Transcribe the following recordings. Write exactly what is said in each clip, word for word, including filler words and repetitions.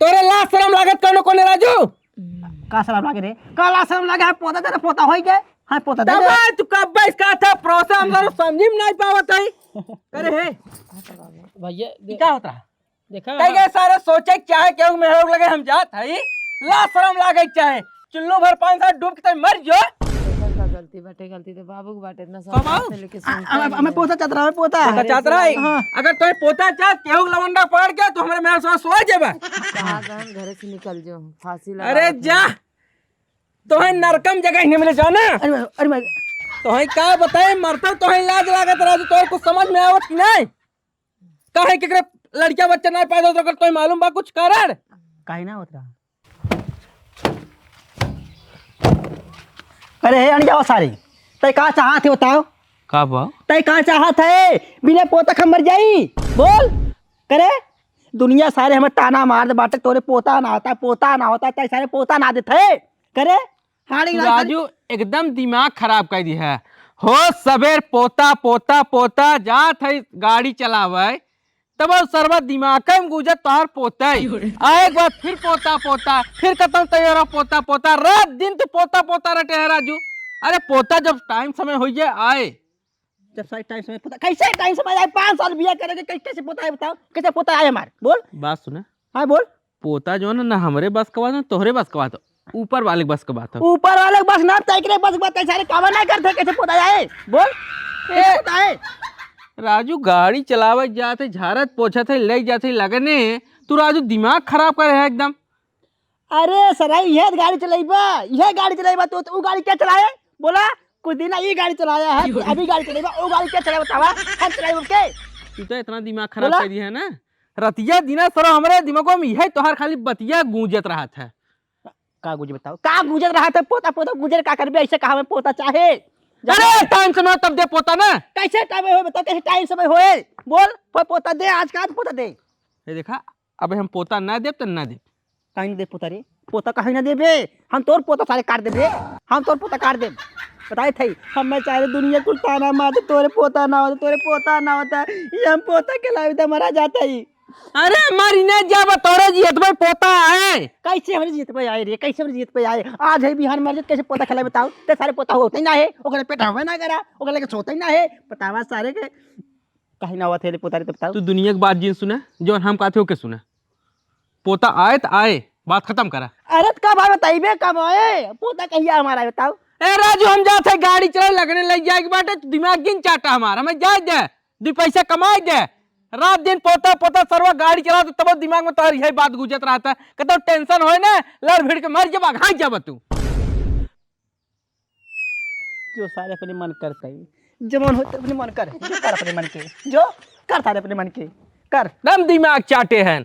तोरे लाज शरम लागत कौनो कोने राजू? का शरम लागे रे? का लाज शरम लागे? है पोता तेरा पोता होई के? हाँ, पोता दे दे। तब तू कब इसका था प्रोसेस हम लोग समझी में नहीं पावत है। अरे हे। भैया, ये दे-, का होता है? देखा कई ना? गए सारे सोचे क्या है, क्यों में लोग लगे हम जात है, लाज शरम लागे चाहे, चुल्लू भर पानी से डूब के तई मर जो। देखा का गलती बाटे, गलती तो बाबू के बाटे, इतना सब कमाओ। बात है, लेकिन आ, सुनता हमें, नहीं हमें है। पोता चाहत रहा, हमें पोता। पोता चाहत रहा है? हाँ। अगर तोहे पोता चाहत, केहू लवंडा पकड़ के, तो हमरे मेहर से सोए जेबा। हाँ, बहन, घरे से निकल जो, फांसी लगा अरे दे। जा, तोहे नरकम जगह नहीं मिले, जाना। अरे माई, अरे माई। तोहे का बताए, मरता तोहे लाज लागत रहा, तोहे कुछ समझ में आवत कि नहीं? काहे केकरे लड़किया बच्चा ना पैदा होत, अगर तोहे मालूम बा कुछ कारण? काहे ना होत रहा? अरे हे अनजावा सारे, तै का चाहत है बताओ? का बा? तै का चाहत है? बिना पोता के हम मर जाई? बोल। करे, दुनिया सारे हमें ताना मार दे बाटे, तोरे पोता ना होता, पोता ना होता, तै सारे पोता ना देत है। करे, हाड़ी तू ना राजू एकदम दिमाग खराब कर दी है। हो सबेर पोता, पोता, पोता, जात है गाड़ी चलावे, तब सरवा दिमाग में गुजर तोहार पोता है। आए के बाद फिर पोता, पोता, फिर कतौ तैयार पोता, पोता, रात दिन तू पोता, पोता रटे है राजू। अरे पोता जब टाइम समय होइए आए। जब सही टाइम समय पोता, कैसे टाइम समय आए? पाँच साल बिया करे के, कैसे, कैसे पोता आए बताओ? कैसे पोता आए हमार? बोल। बात सुने। हाँ, बोल। पोता जो है ना, ना हमरे बस का बात, ना तोहरे बस का बात, ऊपर वाले के बस का बात है। ऊपर वाले के बस ना, तैकरे बस के बात है, सारे कामन नहीं करते, कैसे पोता आए? बोल, कैसे ए, पोता आए? राजू गाड़ी चलावत जात है, झाड़त पोछत है, ले जात है लगने, तू राजू दिमाग खराब करे है एकदम। अरे सराई, यह गाड़ी चलाइबा, यह गाड़ी चलाइबा, तो, तो ऊ गाड़ी क्या चलाए? बोला, कुछ दिन ये गाड़ी चलाया है, अभी गाड़ी चलाइबा, वो गाड़ी क्या चलाए बतावा? हम चलाइबा के? तू तो इतना दिमाग खराब बोला? कर दिया है ना, रतिया दिना सरो हमरे दिमागो में यही तोहार खाली बतिया गूंजत रहत है। का गूंजे बताओ? का गूंजत रहत है? पोता, पोता गूंजे का करबे? ऐसे कहा मैं पोता चाहे? अरे टाइम से ना तब दे पोता ना। कैसे टाइम होए बताओ? कैसे टाइम समय होए? बोल, पो-, पोता दे, आज का आज पोता दे। ये देखा, अब हम पोता ना देब त ना देब। काहे ना दे पोता रे? पोता काहे ना देबे? हम तोर पोता सारे काट देबे। हम तोर पोता काट देब। बताए थे, हमें चाहे दुनिया कुल ताना मारते, तोरे पोता ना होता, तोरे पोता ना होता। ये हम पोता के लावे त मरा जाता ही। अरे मारी ना जाबा तोरे जियत पे पोता आए। कैसे हमरे जियत पे आए रे? कैसे हमरे जियत पे आए? आज है बिहान मर जात, कैसे पोता खेला बताओ? ते सारे पोता होते ही ना है, ओकरे पेट हवे ना करा, ओकरे लगे सोते ही ना है। बतावा सारे के काहे ना आवत है रे पोता रे, तो बताओ। तू दुनिया के बात जिन सुने, जौन हम कहते हो के सुने। पोता आए त आए, बात खत्म करा। अरे त का भाई बताइबे कब आए? पोता कहिया हमारा आए बताओ? ए राजू, हम जात है गाड़ी चलाए, लगने लग जाए के बाटे, तू दिमाग जिन चाटा हमार, हमें जाए दे, दू पैसा कमाए दे। रात दिन पोता, पोता सरवा गाड़ी चला, तो तब दिमाग में तोहर यही बात गुजरत रहता है। कतौ टेंशन होए ना, लड़ भिड़ के मर जबा, घाई जाबा तू। जो सारे अपने मन करते ही, जमन होते अपने मन कर, जो कर अपने मन के, जो कर सारे अपने मन के, कर। दम दिमाग चाटे हैं।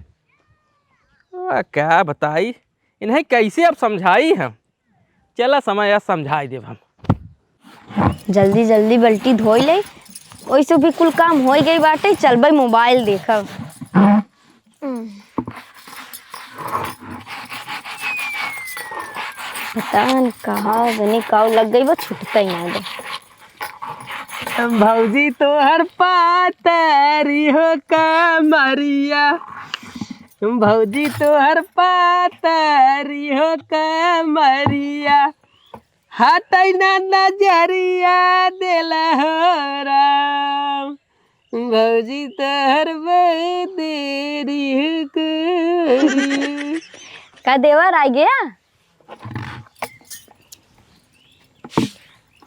आ, का बताई, इन्हें कैसे अब समझाई हम? चला समय आज समझाई देब हम। जल्दी जल्दी बल्टी धोई ले, ओइसे भी कुल काम होई गई बाटे, चलबे मोबाइल देखब। पता न कहाँ जने काऊ लग गई बा, छूटता ही ना बा। भौजी तोहर पातरी हो कमरिया, भौजी तोहर पातरी हो कमरिया, हटै ना नजरिया देला हो राम। भौजी तोहर बहुत देरी हो करी। का देवर आ गया?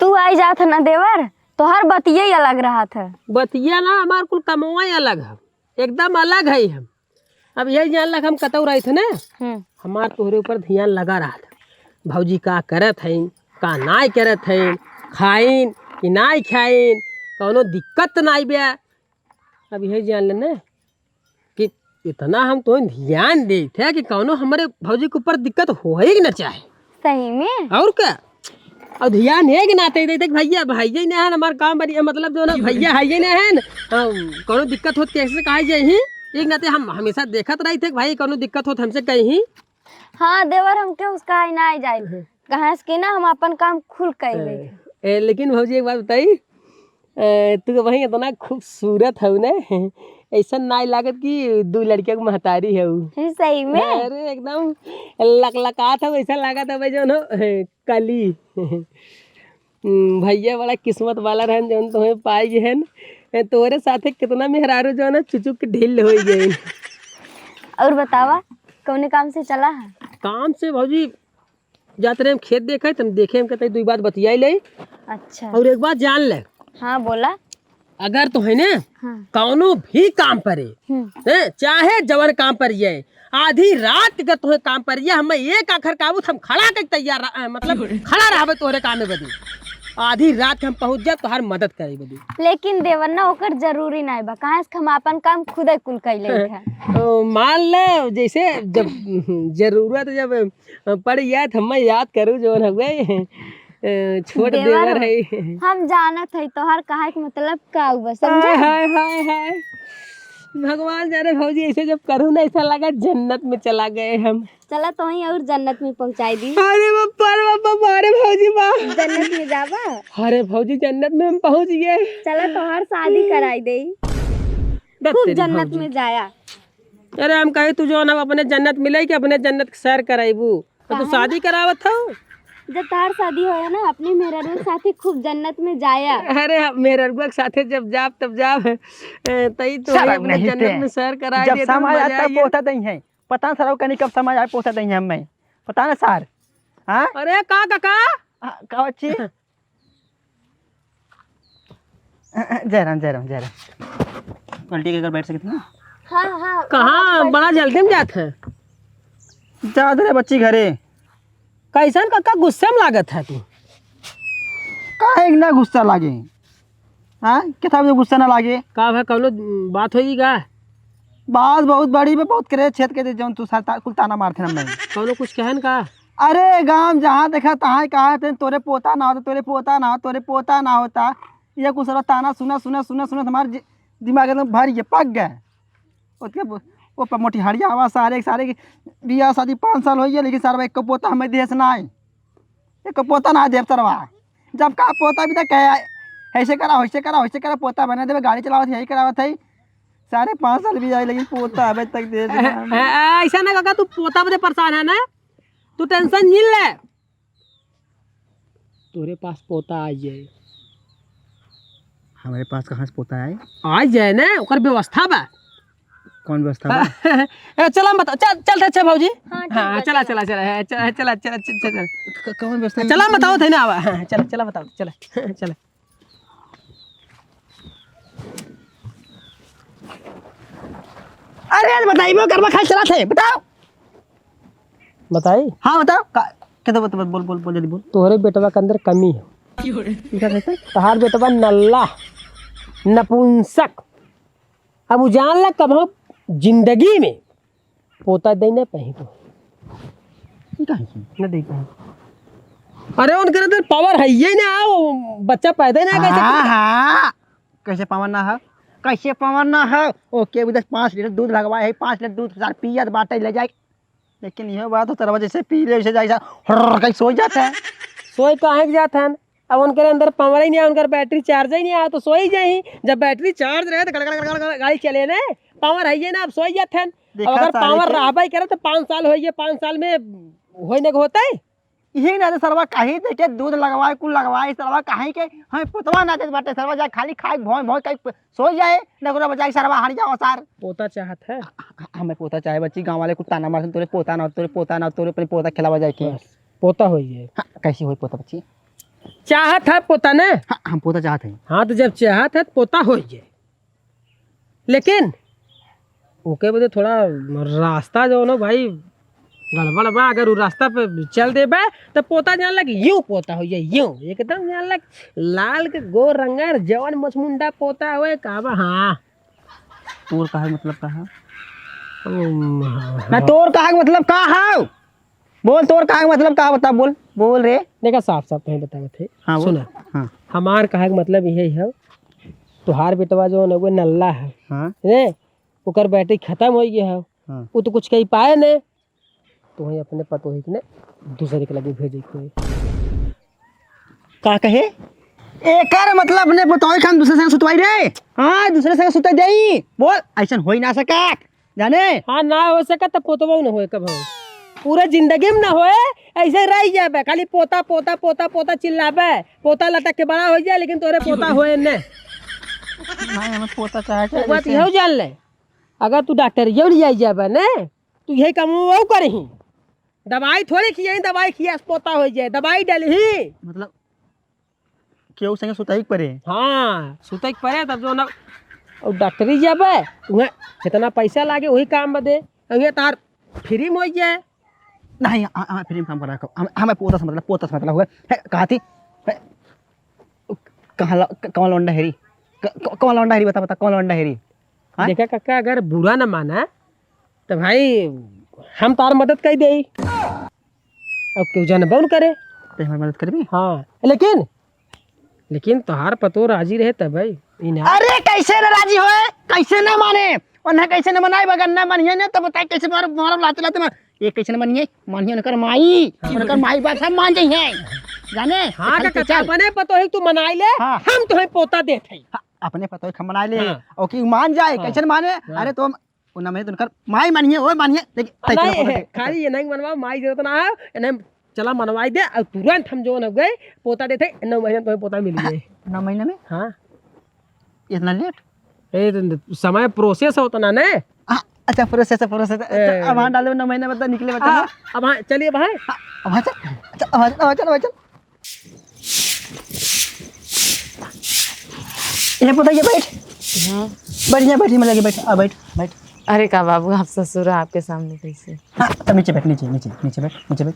तू आई जात है ना देवर, तोहर बतिये ही अलग रहत है। बतिया ना, हमार कुल कमवा ही अलग है, एकदम अलग है हम। अब यही जान लग हम कतौ रहित है ना, हम्म। हमार तोहरे ऊपर ध्यान लगा रहत है। भौजी का करत है, का नाय करत है, खाइन कि नाय खाइन, कौनो दिक्कत त नाय बे। अब यही जान ले ना कि इतना हम तोहे ध्यान देत है कि कौनो हमरे भौजी के ऊपर दिक्कत हो ही ना चाहे। सही में? और का? और ध्यान है कि ना, ते देख भैया, भैया ही ना है हमार काम बढ़िया, मतलब जो ना भैया है ही ना है ना, हम कौनो दिक्कत होत कैसे कहा जाए ही, एक नाते हम हमेशा देखत रही थे कि भाई कौनो दिक्कत होत हमसे कहीं। हाँ देवर, हमके उसका ही ना आई जाए, कहाँ से कि ना हम अपन काम खुल कर ले। ए, लेकिन भौजी एक बात बताई, ए, तू तो वहीं इतना खूबसूरत हो ना, ऐसा नाई लागत कि दू लड़किया के महतारी है उ। सही में? अरे एकदम लकलकात है, ऐसा लागत है भाई जौन हो, कली। हम्म, भैया बड़ा किस्मत वाला रहन जौन तुम्हें पाई गए हैं। ए, तोरे साथे कितना मेहरारू जौन है चुचुक के ढील हो गए। और बतावा, कौने काम से चला है? काम से भौजी, जात रहे हम खेत देखे, तुम देखे हम कहते दुई बात बतियाई ले। अच्छा। और एक बात जान ले। हाँ, बोला। अगर तो है ना, हाँ। कौनो भी काम परे, हम्म। हैं, चाहे जवन काम पर जाए, आधी रात के तोहे काम पर जाए, हमें एक आखर काबू हम खड़ा के तैयार रह-, अ, मतलब खड़ा रहबे तोहरे काम में बदी। आधी रात के हम पहुँच जाए तोहार मदद करे बदी। लेकिन देवर ना ओकर जरूरी नाई बा, काहे से हम आपन काम खुदे कुल कैले है। तो मान ले जैसे जब जरूरत जब पड़ जाए तो हमें याद करू जवन हवे। अ, छोट देवर देवर हो। है। हम जानत है तोहर कहे के मतलब का हुआ, समझा? हाय, हाय, हाय, हाय। भगवान जाने भौजी, ऐसे जब करू ना, ऐसा लगा जन्नत में चला गए हम। चला तो वहीं और जन्नत में पहुँचाई दी। अरे बाप रे बाप, अरे भौजी बा। जन्नत में जाबा? अरे भौजी, जन्नत में हम पहुँच गए। चला तोहर शादी कराई दे। बस खूब तेरी जन्नत भौजी। में जाया। अरे हम कहे तू जौन अब अपने जन्नत मिले कि अपने जन्नत के सैर कराइबू? तो तू काहे? शादी करावत हऊ? जब तोहार शादी होया ना, अपनी मेहररुआ के साथे खूब जन्नत में जाया। अरे, हम मेहररुआ के साथे जब जाब, तब जाब। ए, तई तो शर्म अपने नहीं जन्नत ते। में सैर कराए जब दे, तो समय मजा आता, आई है। पोता दई है। पता ना सारा कनी कब समय आए, पोता दई है हमें। पता ना सार। हाँ? अरे, का, का, का? हाँ, का बच्ची? जय राम, जय राम, जय राम। पलटी के अगर बैठ सकत ना। हाँ, हाँ, कहाँ? हाँ, बड़ा जल्दी में जात है। जा दे रे बच्ची घरे। कैसन काका गुस्से में लागत है तू? काहे ना गुस्सा लागे? हाँ, कितना भी गुस्सा ना लागे। का भाई, कौनो बात होई का? बात बहुत बड़ी बा, बहुत करे छेद के दे, जौन तू सार ता-, कुल ताना मारत है ना मैं। कौनो कुछ कहन का? अरे, गाँव जहाँ देखा तहाँ कहा थे, "तोरे पोता ना होता, तोरे पोता ना होता, तोरे पोता ना होता।" ये कुछ सारा ताना सुना, सुना, सुना, सुना, हमारे जि-, दिमाग एकदम भर गया, पक गया। उसके ब-, वो पर मोटी हड़िया आवा, सारे, सारे की बियाह शादी पाँच साल होइए, लेकिन सारा एक पोता हमें देश ना आए, एक पोता ना देव सरवा। जब का पोता भी तक है, ऐसे करा, वैसे करा, वैसे करा, पोता बना देवे, गाड़ी चलावत है, यही करावत है। सारे पाँच साल भी आए, लेकिन पोता अबे तक देश ना आए। ऐसा ना काका, तू पोता बदे परेशान है ना? तू tension नहीं ले, तोरे पास पोता आ जाए। हमारे पास कहाँ से पोता आए? आ जाए ना, ओकर व्यवस्था बा। कौन व्यवस्था बा? ए, चला हम बता, चल, चल, अच्छा भौजी। हाँ, ठीक हाँ, बा, चला, चला। चला, चला, ए, चला, चला, चला, चला, चला। क-, कौन व्यवस्था? चला, बताओ थे ना, आवा। हाँ, चला, चला, बताओ, चला, चला। अरे, बताइए, वो गरबा खाए चला थे, बताओ। बताई? हाँ, बताओ। का, क्या तो बता, बोल, बोल, बोल, जल्दी बोल। तोहरे बेटवा के अंदर कमी है। क्या कहते? तोहार बेटवा नल्ला, नपुंसक। अब उ जान ला, कब हम जिंदगी में पोता दे ना पाई तो। ये काहे से? ना दे पाई। अरे, उनके अंदर power है ही ना, वो बच्चा पैदा ही ना कर सकते। हाँ, हाँ। कैसे power ना है? कैसे power ना है? ओके, उधर पाँच लीटर दूध लगवाए है, पाँच लीटर दूध सार पियत बाटे, ले जाए। लेकिन यह बात हो, तरवा जैसे पी ले, वैसे जाए, हर्र, कहीं सोई जाता है। सोई काहे के जात हन? अब उनके अंदर power ही नहीं है, उनकर battery charge ही नहीं आया, तो सोई जाई। जब battery charge रहे, तो गड़, गड़, गड़, गड़, गड़, गाड़ी चले ना, power है ये ना, अब सोई जात हन। देखा अब अगर सारे power के। रहबे करे, तो पाँच साल होइए, पाँच साल में होई ना के होता है। यही ना, तो सरवा कहीं देखे दूध लगवाए, कुल लगवाए, सरवा कहीं के हमें पुतवा ना देत बाटे, सरवा जाए खाली खाए, भौं, भौं, कहीं प-, सो जाए, नगरो बजाए, सरवा हट जाओ सार। पोता चाहत है? ह-, ह-, हमें पोता चाहे बच्ची, गाँव वाले कुल ताना मारते, "तोरे पोता ना हो, तोरे पोता ना हो, तोरे अपने पोता खिलावा जाए के।" बस, पोता होई है। हाँ, कैसी होई पोता बच्ची? चाहत है पोता ने? हाँ, हम पोता चाहत हैं। हाँ, तो जब चाहत है, तो पोता होई है। लेकिन ओके बदे थोड़ा रास्ता जौन हो भाई गड़बड़ बा। अगर उ रास्ता पे चल देबे तो पोता जान लग यूं पोता हो जाए, यूं एकदम जान लग लाल के गोर रंगर जवन मछमुंडा पोता होए का बा। हाँ। तोर कहे मतलब का है? ना, तोर कहे मतलब का है? बोल, तोर कहे मतलब का बता, बोल, बोल रे। देखा, साफ साफ कहीं बतावत है। हाँ, बोल। सुना, हाँ। हमार कहे के मतलब यही है, तुहार बेटवा जो है ना, वो नल्ला है। हाँ। हैं? ओकर battery खत्म हो गया है। हाँ। वो तो कुछ कही पाए नहीं, तो वहीं अपने पतोही के ने दूसरे के लगे भेजे के होई। का कहे? एकर मतलब अपने पतोह के हम दूसरे संगे सुतवाई रे? हाँ, दूसरे संगे सुतै देई। बोल, अइसन होइ ना सकत, जाने? हाँ, ना हो सकत त पोतबो न होए कबहूँ। पूरा जिंदगी में ना होए, अइसे रहि जाबे, खाली पोता, पोता, पोता, पोता चिल्लाबे। पोता लटक के बड़ा होइ जाए, लेकिन तोरे पोता होए न। नहीं, हमें पोता चाहे, एक बात इहो जान ले, अगर तू डॉक्टरिया ले जाए जाबे न, तू यही काम वो करही। दवाई थोड़ी खियाई, दवाई खिया से पोता होइ जाए, दवाई डलही। मतलब केहू संगे सुतई के परे? हाँ, सुतई के परे, तब जौन अब डॉक्टरी जाबे, उहें जितना पैसा लागे वही काम बदे, उहें तार फ्री में होइ जाए। नहीं, हम, हमें फ्री में काम करा, हम, हमें पोता से मतलब, पोता से मतलब हुआ। है, कहा थी? है, कहाँ ला-, क-, कौन लौंडा हेरी? क-, क-, कौन लौंडा हेरी? बता, बता, कौन लौंडा हेरी? हाँ? देखा काका, अगर बुरा न माना, तो भाई, हम तार मदद कइ देई। अब केहू जानबो न करे। ते हमार मदद करबी? हाँ, लेकिन, लेकिन तोहार पतोह राजी रहे तब भाई, ई ना। अरे, कैसे न राजी होए? कैसे न माने? उन्हें कैसे न मनाई? अगर न मानिए न, तो बताए कैसे मारो, मारो लाते लाते मार। ये कैसे न मानिए? मानिए उनकर माई, उनकर माई बाप सब मान जाई हैं। जाने? हाँ, तो काका, चल। अपने पतोह ही तू मनाई ले, हाँ। हम तोहे पोता देत हई। हाँ, अपने पतोह के हम मनाई ले, हाँ। ओके, मान जाए, हाँ। कैसे न माने? हाँ। अरे, तो हम उन्ना महीने तो उनकर माई मानिए, ओए मानिए, लेकिन तै नहीं, चला पोता दे। खाली ये नहीं मनवा, माई जरूरत ना है, इन्हें चला मनवाई दे, और तुरंत हम जौन हो गए, पोता देते, नौ महीने में तुम्हें पोता मिल जाए। नौ महीने में? हाँ। इतना लेट? ए, तो समय प्रोसेस होता ना, ने? आ, अच्छा, प्रोसेस है, प्रोसेस है। ए। अच्छा, अब हाँ डालो, नौ महीने में तो निकले बच्चा हाँ, ना। अब हाँ, चलिए, अब हाँ। हाँ, अब हाँ चल, अच्छा, अब हाँ चल, अब हाँ चल, अब हाँ चल। ये बताइए, बैठ। हाँ। बैठ यहाँ, बैठ, हिम्मत लगे, बैठ, आ, बैठ, बैठ। अरे का बाबू, आप ससुर हैं, आपके सामने कैसे? हाँ, तब नीचे बैठ, नीचे, नीचे, नीचे बैठ, नीचे बैठ।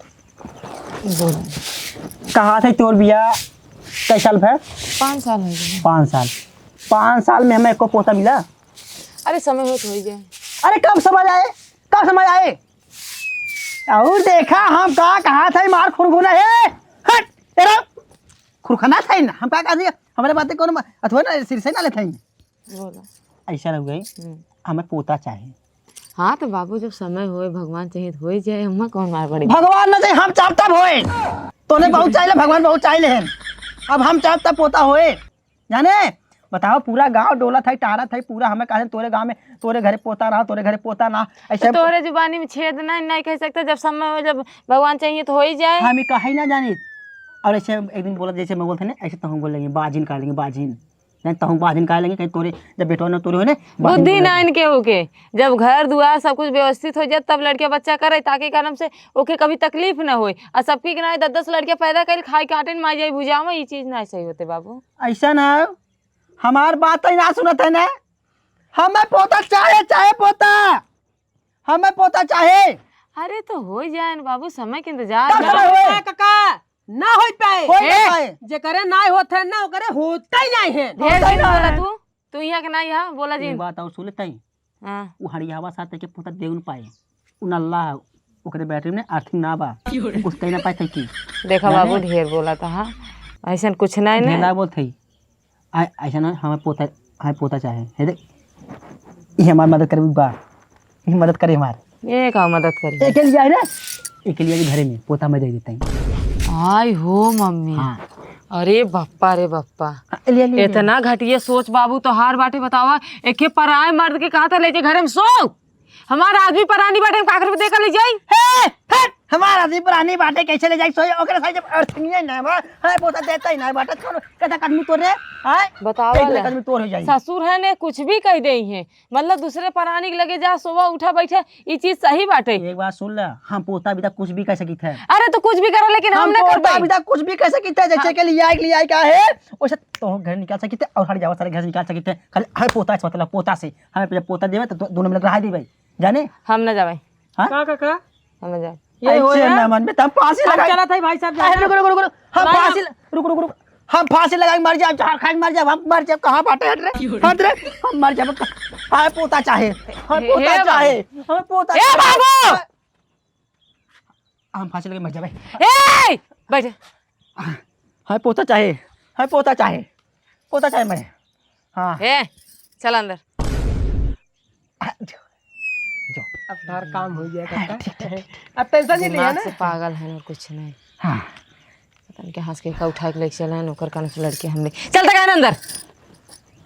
बोलो। कहा थे तोर बिया कै साल भए? पाँच साल हो गए। पाँच साल। पाँच साल में हमें एको पोता मिला? अरे समय होत होइ जाए। अरे कब समय आए, कब समय आए? और देखा हम का कहा थे, मार खुरखुना है। हट, तेरा खुरखना था ही ना। हम का कहा थे, हमारे बातें कौन मा-, अथवा ना सिर से ना लेते हैं। बोला। ऐसा रह गई, हम्म। हमें पोता चाहे। हाँ, तो बाबू, जब समय होए, भगवान चाहिए तो होई जाए, हमें कौन मार पड़ी? भगवान ना चाहे, हम चाहब तब होए। तोने बहुत चाहे ले, भगवान बहुत चाहे ले हैं। अब हम चाहब तब पोता होए। जाने, बताओ, पूरा गांव डोलत है, टारत है, पूरा हमें कहा तोरे गांव में, तोरे घरे पोता रहा, तोरे घरे पोता ना, ऐसे तो तोरे जुबानी में छेद नहीं, नहीं कह सकते, जब समय हो, जब भगवान चाहिए तो हो ही जाए। हम ही कहे ना जानित। और ऐसे एक दिन बोलत, जैसे मैं बोलते ना, ऐसे तहूँ बोल लेंगे, बाजिन कह लेंगे, बाजिन। नहीं, तहूँ बाजिन कहे लगे, कहीं तोरे, जब बेटवा न तोरे हो ने, बाजिन बुद्धि बोले। ना इनके होके, जब घर दुआर सब कुछ व्यवस्थित हो जाए, तब लड़के बच्चा करे, ताकि कारण से ओके कभी तकलीफ न होए। आ सबकी के ना दस दस लड़के पैदा कर खाए काटे न मार जाए भुजावा, ये चीज ना सही होते बाबू। ऐसा ना, हमार बात ही ना सुनत है ना, हमें पोता चाहे, चाहे पोता। हमें पोता चाहे। अरे तो हो जाए न बाबू, समय के इंतजार कब करो। समय होए? काका, ना हो पाए। हो ना ए, पाए। जेकरे ना होत है ना, ओकरे होता ही नहीं है। ढेर होता ही जिन ना बोला है। तू, तू यहाँ के ना यहाँ बोला एक जिन। बात और सुन लेते हैं। हाँ। वो हरियावा साथ के पोता देउन पाए। उन अल्लाह, ओकरे बैटरी में अर्थिंग ना बा। कुछ कही ना पाए थे कि। देखा जाने? बाबू, ढेर बोला था, हाँ। ऐसन कुछ नहीं ढेर ना। ना बोलत है। आ, ऐसा ना, हमें पोता, हमें पोता चाहे। हे देख, ये हमार मदद करे बा, ये मदद करे हमार। ये का मदद करी? एके लिए आए ना, एके लिए आए घरे में, पोता में दे देते हैं। आय हो मम्मी। हाँ। अरे बप्पा रे बप्पा। हाँ, ले, ले, ले। इतना घटिया सोच बाबू तोहार बाटे, बतावा। एके पराए मर्द के कहा था ले जे घरे में सो। हमार आदमी परानी बाटे, हम काकर पे देकर ले जाई? हे, हट, हमार आदमी परानी बाटे, कैसे ले जाई? सोई, ओकरे साथ जब अर्थ नहीं है ना, बा, हमें पोता देता ही ना, बाटे, कौन, कहता कदमी तोड़ रे, हैं? बतावा कैसे ला। कदमी तोड़ हो जाई? ससुर है ने, कुछ भी कह दे हैं, मतलब दूसरे परानी के लगे जा, सोवा, उठा, बैठा, ये चीज सही बाटे? एक बात सुन ला, हम पोता बिदा कुछ भी कह सकित है। अरे तो कुछ भी करो, लेकिन हम हम ना कर पोता पाई। बिदा कुछ भी कह सकित है, जैसे हाँ। कि लिया, लिया का है, वैसे तो घर निकाल सकित है और हट जावा सारे घर से निकाल सकित है, खाली हमें पोता से मतलब, पोता से, हमें पोता देवे तो दो-, दोनों मिनट रहा दी भाई। जाने? हम ना जावे। हाँ? का, का, का? हम ना जावे। ये हो ऐसे यार। ना मन में, तब फांसी हम लगाई। चला था भाई साहब, अरे, जाना। रुको, रुको, रुको, रुको। हम भाई, फांसी हम ल-, रुको, रुको, रुको। हम फांसी लगाई, मर जाए, जहर खाए, मर जाए, हम मर जाए, कहाँ बाटे, हट रे, हट रे, हम मर जाए, हाँ, पोता चाहे, हाँ, हे, पोता हे चाहे, बाबू। हाँ, पोता हे चाहे। बाबू। हम फांसी लगे मर जाबे। ए, बैठ। हाँ, पोता चाहे, हाँ, पोता चाहे, पोता चाहे मैं। हाँ। ए, चल अंदर। हाँ, जो, जो। अब तार काम हो गया हाँ, काका। ठीक, ठीक, ठीक, ठीक। अब टेंशन नहीं लिया दिमाग ना। से पागल है और कुछ नहीं। हाँ। लड़के हंस के का उठा के लेके चला, नौकर कान से लड़के हम ले चलता का अंदर।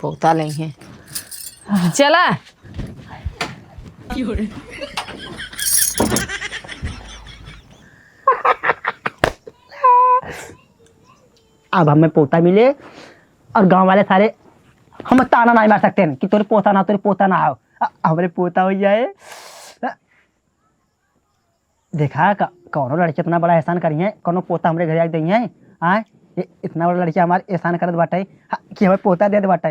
पोता नहीं है। चला। अब हमें पोता मिले और गांव वाले सारे हम ताना नहीं मार सकते हैं कि तोरे पोता ना, तोरे पोता ना आओ। अ-, हमरे पोता हो जाए। देखा, क-, कौनो लड़की इतना बड़ा एहसान करी है, कौनो पोता हमरे घरे आके दई है। आय, ये इतना बड़ा लड़की हमार एहसान करत बाटे, हाँ, कि हमें पोता देत बाटे।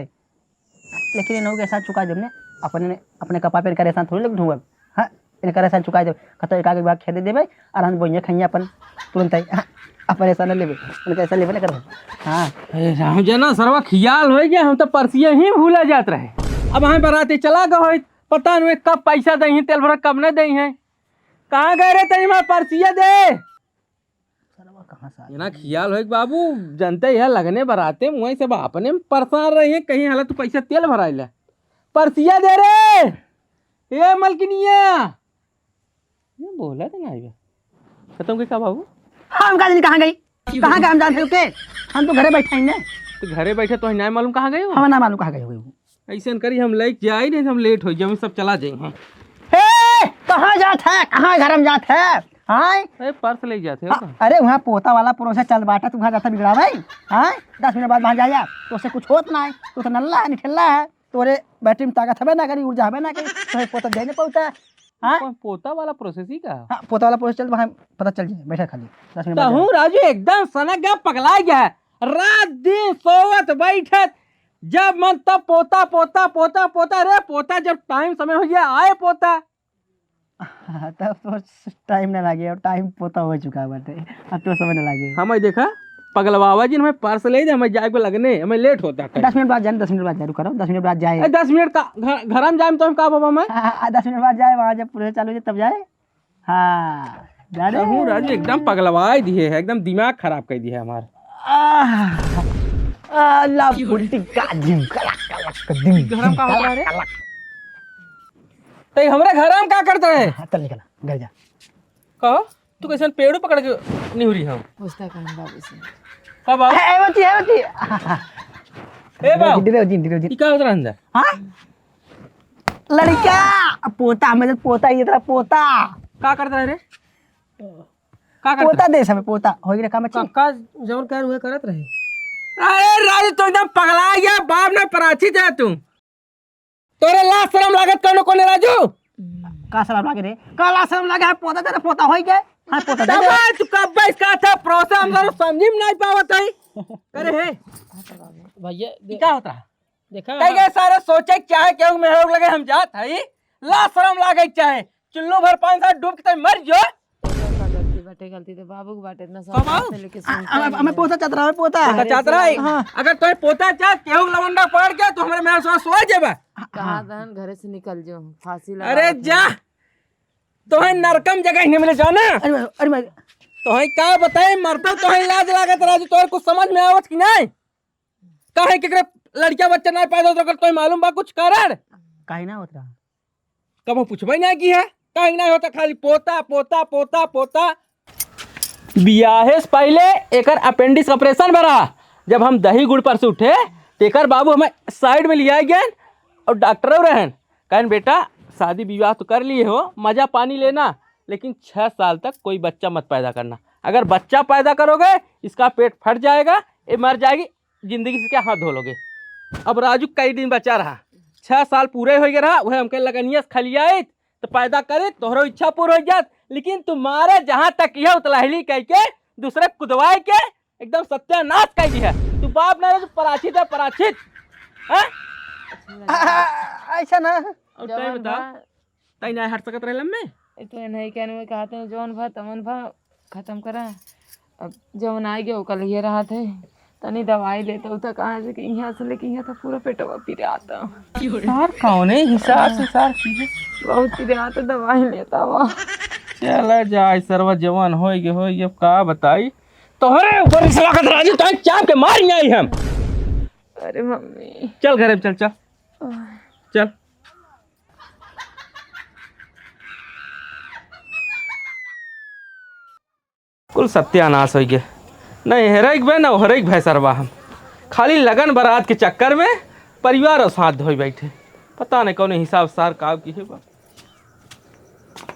लेकिन इनहू के एहसान चुका देब ने, अपने, अपने कपार पे इनका एहसान थोड़ी लोग ढूंढब। हाँ, इनका एहसान चुका देब, कतो एक आगे बाग खेदे देबे, और हम बोइया खइया अपन तुरंत आई। हाँ, अपन एहसान लेबे, उनका एहसान लेबे ना करब। हाँ। अरे राम जना, सरवा खियाल हो गया, हम तो परसिए ही भूला जात रहे। अब हमें बराती चला गए होइत, पता नहीं कब पैसा दई हैं, तेल भरा कब न दई हैं। कहाँ गए रे तनी हमार परसिया दे? सरवा कहाँ से आ इतना गया? खियाल होए कि बाबू, जनते यह लगने बराते मुँह से बापने में परेशान रही है, कहीं हालत तू पैसा तेल भराइला। परसिया दे रे, ए मलकिनिया। ये बोला तो नहीं बे। खत्म के का बाबू? हम का जानी कहाँ गई? कहाँ का हम जानते हो के? हम तो घरे बैठा ही ना। तो घरे बैठे तो नहीं मालूम कहाँ गए हो? हमें ना मालूम कहाँ गए हो। ऐसे करी हम लेके जाई, नहीं तो हम लेट हो जाए, सब चला जाए। हाँ। ए, कहाँ जात है? कहाँ घर में जात है? हाँ? अरे पर्स ले जाते हो हाँ, का? अरे वहाँ पोता वाला प्रोसेस चल बाटा, तू वहाँ जाता बिगड़ा भाई। हाँ? दस मिनट बाद वहाँ जाया, तो उससे कुछ होत ना है, तू तो नल्ला है, निठल्ला है, तोरे बैटरी में ताकत हबे ना करी, ऊर्जा हबे ना करी, तो पोता जाए नहीं पहुँचा। हाँ? कौन पोता वाला प्रोसेस ही का? हाँ, पोता वाला प्रोसेस चल, वहाँ पता चल जाए, बैठा खाली दस मिनट बाद तहूँ जाए। राजू एकदम सनक गया, पगला गया है। रात दिन सोवत बैठत, जब मन तब पोता, पोता, पोता, पोता, रे पोता, जब टाइम समय हो गया, आए पोता। हाँ, तब तो टाइम ना लागे, अब टाइम पोता हो चुका बाटे, अब तो समय ना लागे। हम देखा, पगलवावा जी, हमें पर्स ले दे, हमें जाए को लगने, हमें लेट होता है। दस मिनट बाद जाए, दस मिनट बाद जाए, रुका रहो, दस मिनट बाद जाए। ए, दस मिनट का, घर, घर में जाए तो हम का बाबा मैं? हाँ, हाँ, हाँ, दस मिनट बाद जाए, वहाँ जब प्रोसेस चालू हो जाए तब जाए। हाँ, जा रे। कहूँ राजू एकदम पगलवाई दिए है, एकदम दिमाग खराब कर दिए है हमार। आह, आ, ला फुल्टी का धिम, कड़क, कड़क, धिम, घर में का होता है रे? कड़क। तई हमरे घर में का करता है? हाँ, चल निकल, घर जा। कहो, तू कैसे पेड़ू पकड़ के निहुरी हो? पूछता कहाँ बाबू से? का बाबू? ए, ए, बच्ची, ए, बच्ची। ए बाबू। डिरे हो जी, डिरे हो जी। ई का होत रहा अंदर? हाँ? लड़का, पोता, हमें तो पोता, ये तेरा पोता। का करता है रे? का करता पोता है? दे हमें पोता, हो गया काम का, अच्छी। का जौन कर हुए करत रहे। अरे राजू, तू एकदम पगला गया, बाप ना पराछी दे तू। तोरे लाज शरम लागत कौनो कोने राजू? का शरम लागे रे? का लाज शरम लागे? हाँ, पोता तेरा पोता होई के? हाँ, पोता दे दे। तब तू कब इसका था प्रोसेस हम जरा समझी में नहीं पावत है। अरे हे। भैया, ई दे-, का होता है? देखा कई गए सारे सोचे क्या है, केहू में लोग लगे हम जात है, लाज शरम लागे चाहे, चुल्लू भर पानी से डूब के तब मर जो। गलती बाटे, गलती तो बाबू के बाटे, इतना सब बाबू? बात है, लेकिन आ, सुनते आ, नहीं हमें हैं। पोता चाहत रहा, हमें पोता। पोता चाहत रहा है? हाँ। अगर तोहे पोता चाहत, केहू लवंडा पड़ गया, तो हमरे मेहर से सोए जेबा। कहा हाँ। दहन घरे से निकल जो, फांसी लगा अरे दे। जा, तोहे नरकम जगह नहीं मिले जाना। अरे मार, अरे मार। तोहे का बताए, मरता तोहे लाज लागत रहा, जो तोहर कुछ समझ में आवत कि नहीं? काहे केकरे लड़का बच्चा ना पैदा होत, अगर तोहे मालूम बा कुछ कारण? काहे ना होत रहा? कबहूँ पूछबे ना की है, काहे ना होता, खाली पोता, पोता, पोता, पोता। बियाहे से पहले एकर अपेंडिक्स ऑपरेशन भरा। जब हम दही गुड़ पर से उठे, तो एकर बाबू हमें साइड में लिया गए और डॉक्टर रहन, कहन, "बेटा, शादी विवाह तो कर लिए हो, मजा पानी लेना, लेकिन छह साल तक कोई बच्चा मत पैदा करना। अगर बच्चा पैदा करोगे, इसका पेट फट जाएगा, ये मर जाएगी, जिंदगी से क्या हाथ धो लोगे?" अब राजू कई दिन बचा रहा, छह साल पूरे हो गए रहा, वह हमके लगनिया से खलियाइत, तो पैदा करित, तोहरो इच्छा पूर हो जात, लेकिन तुम्हारे जहाँ तक यह उतलाहली कह के दूसरे कुदवाए के एकदम सत्यानाश कर दिया। तू बाप ना रहे, तू पराछित है, पराछित। हैं? आ, आ, ऐसा ना। और तय जवन बता, बा, तय ना हट सकत रहे लम्मे? ए, तू नहीं कहने में कहते हैं, जौन भा, तमन भा, खत्म करा। अब जौन आ गया, ओकर लिए रहा थे। तनी दवाई लेता हूँ, तो कहाँ से कि यहाँ से लेके यहाँ तक पूरा पेटवा पिराता। सार कौने हिसाब से सार चीजें? बहुत पिराता, दवाई लेता हुआ। चला जाए सरवा, जवान होई गे, होई गे, अब का बताई? तोहरे ऊपर रिस लागत राजू, तोहे चाप के मार आई हम। अरे मम्मी। चल घरे में चल, चल। चल। कुल सत्यानाश होई गे। नहीं हेरैक बे, न ओहरैक भै सरवा हम। खाली लगन बरात के चक्कर में परिवार और साथ धोई बैठे। पता नहीं कौन हिसाब सार काव किहे बा।